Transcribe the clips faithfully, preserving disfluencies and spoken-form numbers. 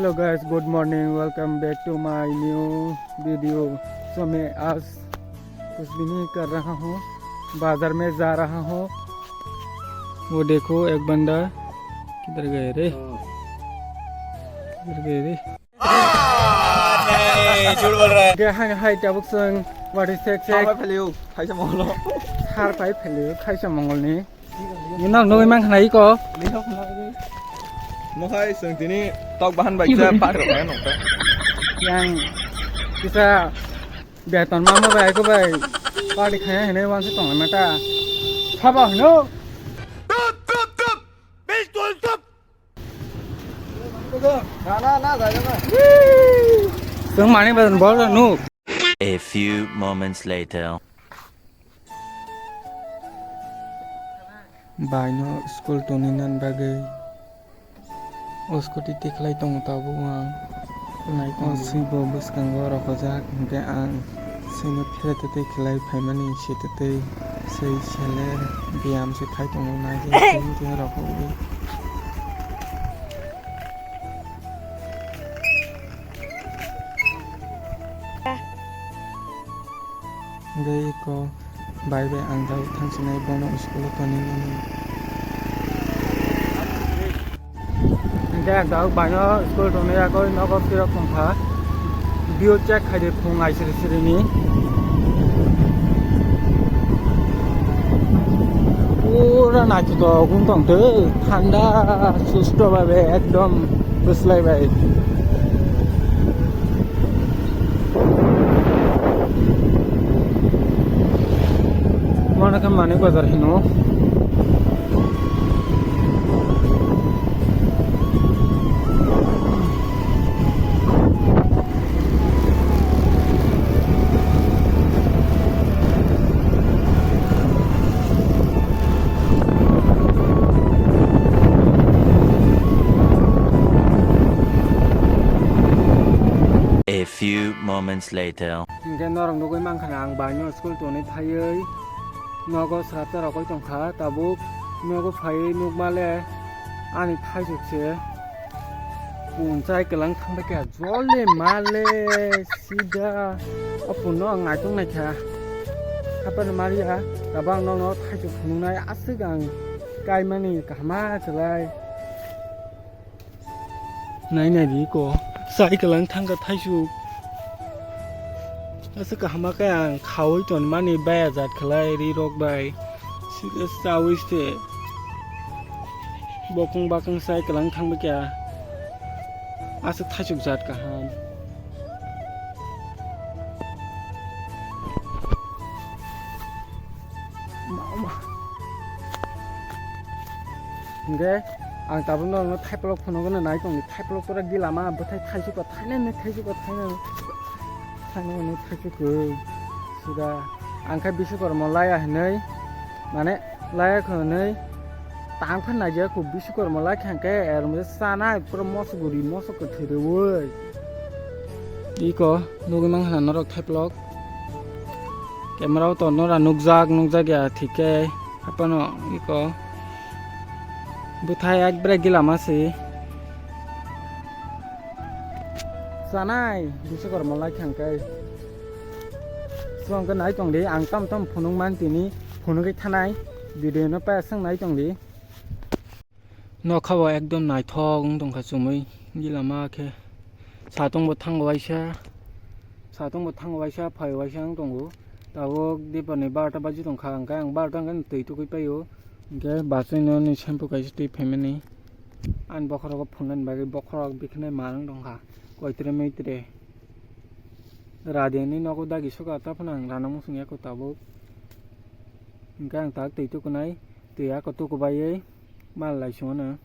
Hello guys, good morning, welcome back to my new video. So मैं आज कुछ भी नहीं कर रहा हूँ, बाजार में जा रहा हूँ। वो देखो एक बंदा किधर गए रे, किधर गए रे? नहीं, झूठ बोल रहा है। Ge hai hai tabuk sung wari sek sek. Sar pai phelio, khaisa mongol. Sar pai phelio, khaisa mongol ni. Ino nugui mang khnai ko. Mo hai sung tini tok bahan bai cha pak rok hai nong ta. Yang kisa beton ma mo bai ko bai. Party khaya hene wan se tong ma ta. Thaba hno. Chwng mani ba bol nu. A few moments later. Bai no school toni nan bagwi o scooty tikhlai tongo tabuk ang. Nai tongo. O swi bo bwskango rokojak, hinkhe ang swino pheretwtwi khlai phaimani sitwtwi swi sele biyam se khai tongo nai je tini tini rokogwi. Hinkhe eko bai bai ang dagwi thangsinai bono school o tonwi mani. Hinkhe ang dagwi baino school tonwi yakwi nogo phirok tongkha. View check khaidi phung aisiri sirini. Pura naithotok wng tong twi, thanda susto babe ekdom bwslai bai. Mano khe manwi bazar hino. A few moments later. Hinkhe norok nugui mankha na, ang baino school tonwi phaiwi nogo srapta rokoi tongkha, tabuk nogo phaiwi nukmale ani thaisuk se punchai kwlang thangbai kha, jole male sida o punno ang naitok naikha, haphano maliya, tabuk ang nono thaisuk phunuknai aswk ang kaimani kaham kwlai. Nai nai di ko, sai kwlang thangkha thaisuk. Asa kaham khe ang khaui tonmani baya jat khlai ri rok bai. Sida chaui se bokong bakong sai kwlang thangbai kha. Asa thaisuk jat kaham. Hingke ang tabuk norokno thaiplok phunugwi nai tongdi, thaiplok pura gila ma bwthai thaisukha, thainani thaisukha, thainani, thainani thaisukha, sida ang khe Biswakarma laya hinwi, mane laya khe hinwi tang khe naijak kho, Biswakarma lai khe hingke er mode chanai pura mosok guri mosok kwthwi rwui. Iko nugwi mankha norok thaiplok. Camera o tonno ra nukjak, nukjak ya thik khe haphano iko bwthai ekbrai gila ma se. Chanai Biswakarma lai kha hingke. Swngkhe nai tongdi, ang tam tam phunuk man tini, phunugwi thanai, video no payasang nai tongdi. Nokha bo ekdom naithok wng tongkha chumui gila ma khe. Satung bo thango waisa, satung bo thango waisa, phai waisa wng tongo. Tabuk dipor ni barota baji tongkha, hingke ang barota hingke twi tugui paio. Hingke bachai no ni shampoo kaisa twi phaimani. Ani bokhorok phunani bagwi bokhorok bikhinai manang tongkha. Koitre moitre. Radi ni nogo dagi suka taphano ang rana muchung ya ko tabuk. Hingke ang tak twi tukunai, twi ako tuku baiwi mal lai sungano.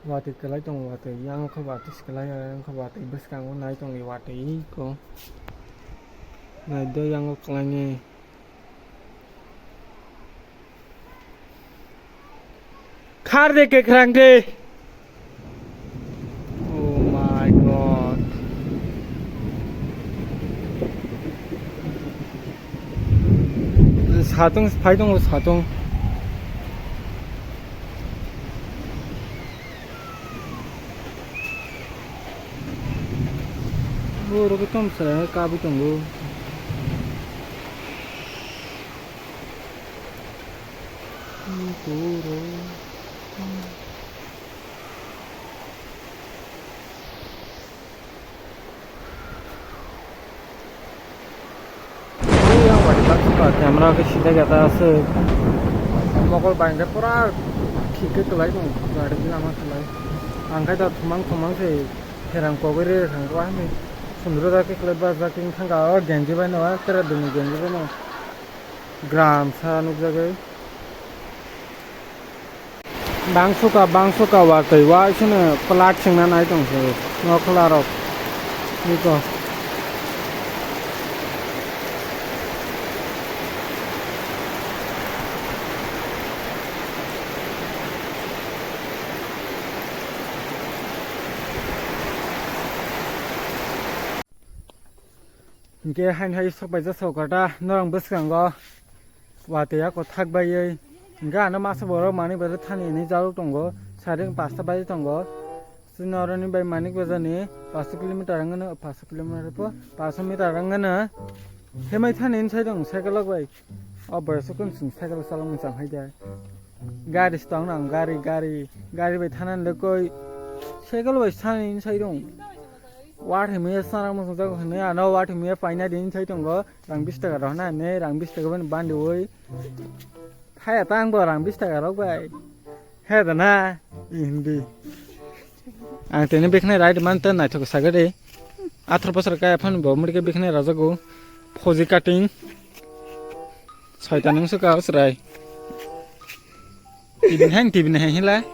Watwi kwlai tongo, watwi yang khe watwi se kwlai, yang khe watwi bwskango nai tongdi watwi ko. Nai do yang o kwlai ni. Khar de kwkhrang de. Oh my God. Satung phai tongo, satung. Oro khe tom chwrai kabwi tongo. Oro. Yang bari bak suka camera ke sida gata ase. Mokol bai ke pura thik ke kelai tong gari lama kelai. Ang khai da thumang thumang se pherang kogoi re thang ko ani. Sundro da ke kelai ba ja king thang ka o genji bai no tere duni genji bai no. Gram sa nuk jagai. Bang suka, bang suka watwi, waisano plat sengna nai tong se, nokhla rok. Niko. Hinkhe haino hai sok paijak sokata norok bwskango watwi ako thak baiwi. Hinkhe ano masa borok manwi baja thani hinwi jaluk tongo, saring pasta baji tongo. Chini oroni bai manik bazani paso kilometer wngmano, paso kilometer po paso meter wngmano. Hemai thani hinwi sai tongo cycle rok bai. O boyosok khe chwng cycle chalokmani chang hai de. Gari se tong nang, gari, gari, gari bai thana le koi cycle bai thani hinwi sai tongo. Wathai maya sana muchung jago hinwi ano wathai maya paina di hinwi sai tongo. Rang bis taka rw hwnna hinwi rang bis taka bani bandi oi. Haya ta ang bo rang bis taka rok bai. He da na, hindi. Ang tini bikhnai rai man ta naithok saga de. Athar bosor kaya phan bo murke bikhnai rajago. Phoji cutting. Soita nung suka usrai. Tibin hang, tibin hang hila.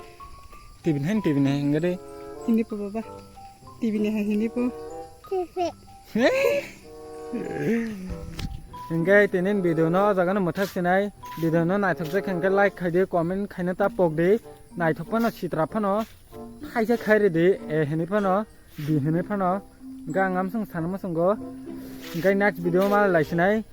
Tibin hang, tibin hang gade. Hindi po baba. Tibini hai hindi po. Hinkhe tinin video no o jaga no mwthak sinai, video no naithok jak hinkhe like khai di, comment khaina ta pok di, naithok phano sitra phano thaisa khai ridi, e hinwi phano, di hinwi phano, hinkhe ang amsong sana muchungo, hinkhe next video ma lai sinai.